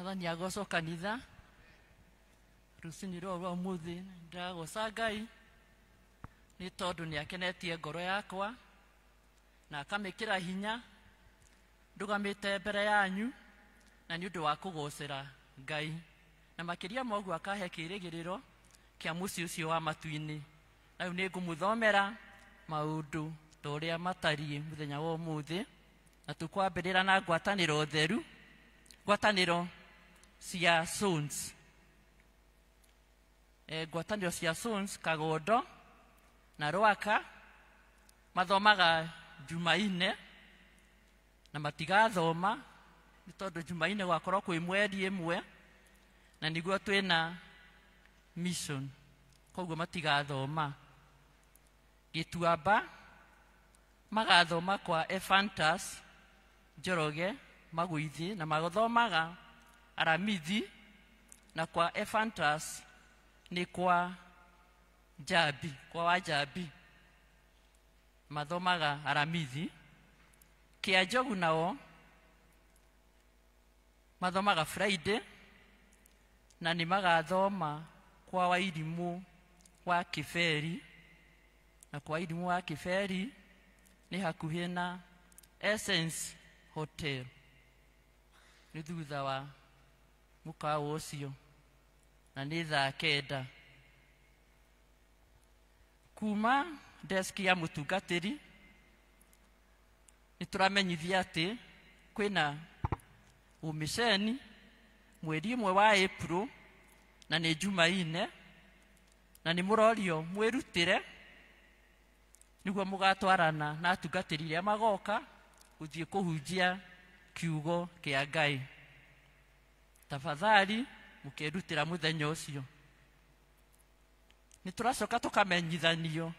Mwathani agocwo kanitha. Rũcinĩ rũrũ rwa ũmũthĩ ndĩragoca Ngai nĩ tondũ nĩ akenetie ngoro yakwa na akamĩkĩra hinya ndũgamĩte mbere yanyu na nĩ ũndũ wa kũgocera Ngai, na makĩria ma ũguo akahe kĩrĩgĩrĩro kĩa mũciĩ ũcio wa matu-inĩ. Na rĩu nĩ ngũmũthomera maũndũ ta ũrĩa matariĩ mũthenya wa ũmũthĩ, na tũkwambĩrĩra na ngwatanĩro theru, ngwatanĩro cia Sons. Ngwatanĩro cia Sons Kagondo na Rwaka mathomaga Jumaine na matigathoma nĩ tondũ Jumaine gwakorwo kwĩ mweri ĩmwe na nĩguo twĩna mission, koguo matigathoma. Gĩtuamba magathoma kwa Ephantus Njoroge Magũithi na mathomaga Aramithi, na kwa Ephantus nĩ kwa Njambi, kwa Wanjambi mathomaga Aramithi. Kĩanjogu nao mathomaga Friday na nĩ magathoma kwa Wairimũ wa Kĩberi, na kwa Wairimũ wa Kĩberi nĩ hakuhĩ na Essence Hotel, nĩ thutha wa mũkawa ũcio, na nĩ thaa 9. Kuma desk ya mũtungatĩri nĩ tũramenyithia atĩ kwĩna ũmĩceni mweri 1 wa April na nĩ Jumaine, na nĩ mũrorio mwĩrutĩre nĩguo mũgatwarana na atungatĩri arĩa magoka gũthiĩ kũhunjia kiugo kĩa Ngai. Tafadhali mũkerutĩra mũthenya ũcio. Nĩ tũracoka tũkamenyithanio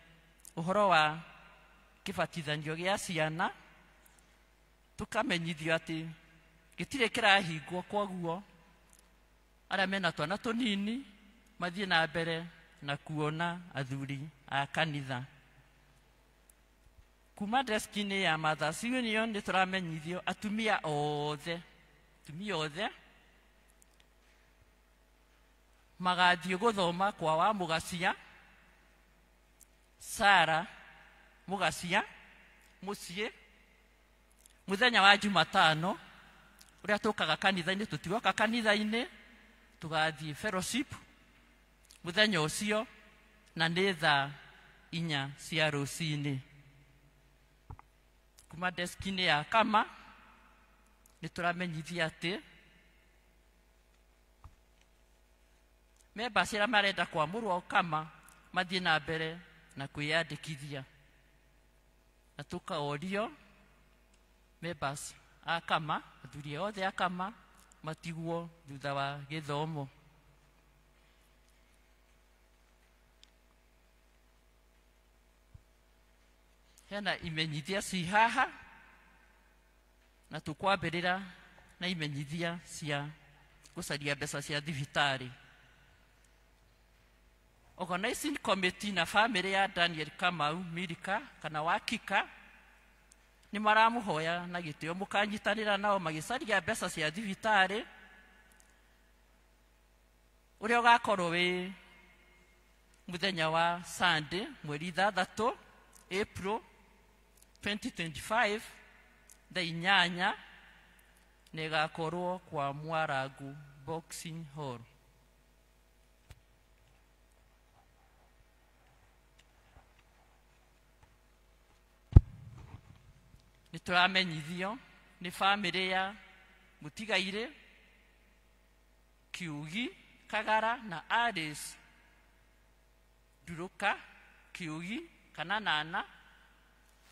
ũhoro wa kĩbatithanio gĩa ciana, tũkamenyithio atĩ gĩtirĩ kĩrahingwo, koguo arĩa mena twana tũnini mathiĩ na mbere na kuona athuri a kanitha. Kuma deski-inĩ ya Mothers Union nĩ tũramenyithio atumia othe, atumia othe magathiĩ gũthoma kwa wa Mũgacia, Sara Mũgacia mũciĩ mũthenya wa Jumatano ũrĩa tũkaga kanitha-inĩ. Tũtigoka kanitha-inĩ, tũgathiĩ fellowship mũthenya ũcio na nĩ thaa 4 cia rũcinĩ. Kuma deski-inĩ ya Kama nĩ tũramenyithia atĩ members arĩa marenda kwamũrwo Kama mathiĩ na mbere na kwĩyandĩkithia, na tũkaorio members a Kama, athuri othe a Kama matigwo thutha wa gĩthomo. Hena imenyithia ci haha, na tũkwambĩrĩra na imenyithia cia gũcaria mbeca cia thibitarĩ. Organizing committee na family ya Daniel Kamau Milika kana Wakika nĩ maramũhoya na gĩtĩo mũkanyitanĩra nao magĩcaria mbeca cia thibitarĩ ũrĩa ũgakorwo wĩ mũthenya wa Sunday mweri 6 April 2025 thaa 8, na ĩgakorwo kwa Mwarangu Boxing Hall. Nĩ tũramenyithio nĩ bamĩrĩ ya Mũtigairĩ, Kiugi, Kagara na Alice Nduruka, Kiugi kana Nana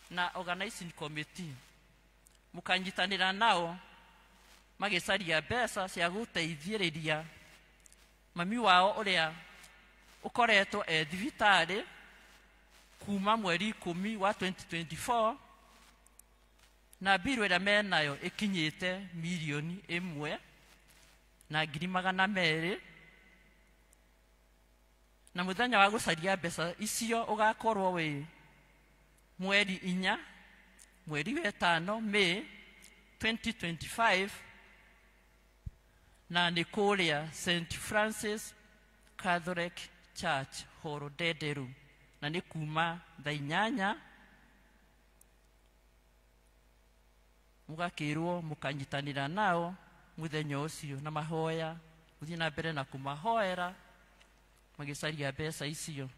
na organizing committee mũkanyitanĩra nao magĩcaria mbeca cia gũteithĩrĩria mami wao ũrĩa ũkoretwo e thibitarĩ kuma mweri 10 wa 2024, na mbirũ ĩrĩa menayo ĩkinyĩte 1,200,000, na mũthenya wa gũcaria mbeca icio ũgakorwo wĩ mweri 4 mweri wa 5 May 2025 na nĩ kũrĩa St Francis Catholic Church Hall Ndenderu, na nĩ kuma thaa 8 mũgakĩrwo mũkanyitanĩra nao mũthenya ũcio na mahoya, mũthiĩ na mbere na kũmahoera magĩcaria mbeca icio.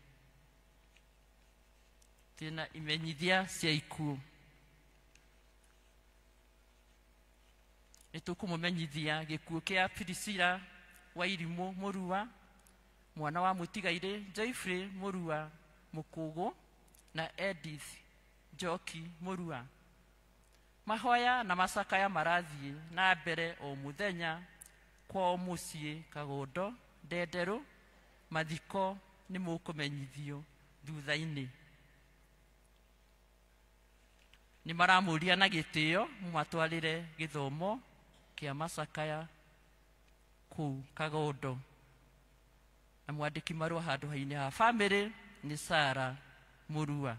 Tena imenyithia cia ikuũ. Nĩ tũkũmũmenyithia gĩkuũ kĩa Priscilla Wairimũ Mũrua, mwana wa mũtigairĩ Joyfrey Mũrua Mũkũgũ na Edith Njoki Mũrua. Mahoya na macakaya marathiĩ na mbere o mũthenya kwao mũciĩ Kagondo Ndenderũ. Mathiko nĩ mũkũmenyithio thutha-inĩ. Nĩ maramũria na gĩtĩo mũmatwarĩre gĩthomo kĩa macakaya kũu Kagondo. Na mwandĩki marũa handũ hainĩ ha bamĩrĩ nĩ Sara Mũrua.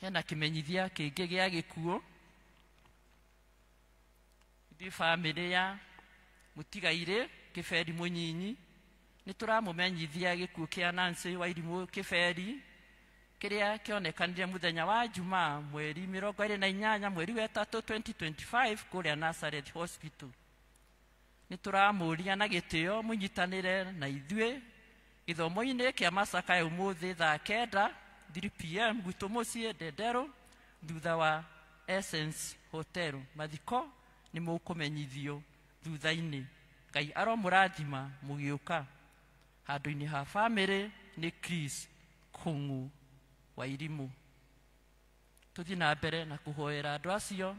Hena kĩmenyithia kĩngĩ gĩa gĩkuũ. Ithuĩ bamĩrĩ ya mũtigairĩ Kĩberi Mũnyinyi nĩ tũramũmenyithia gĩkuũ kĩa Nancy Wairimũ Kĩberi kĩrĩa kĩonekanire mũthenya wa Jumaa mweri 28 mweri wa 3 2025 kũrĩa Nazareth Hospital. Nĩ tũramũria na gĩtĩo mũnyitanĩre na ithuĩ gĩthomo-inĩ kĩa macakaya ũmũthĩ thaa 9 3 pm gwitũ mũciĩ Ndenderũ thutha wa Essence Hotel. Mathiko nĩ mũkũmenyithio thutha-inĩ. Ngai aromũrathima mũgĩũka. Handũ-inĩ ha bamĩrĩ nĩ Chris Kũng'ũ Wairimũ. Tũthiĩ na mbere na kũhoera andũ acio.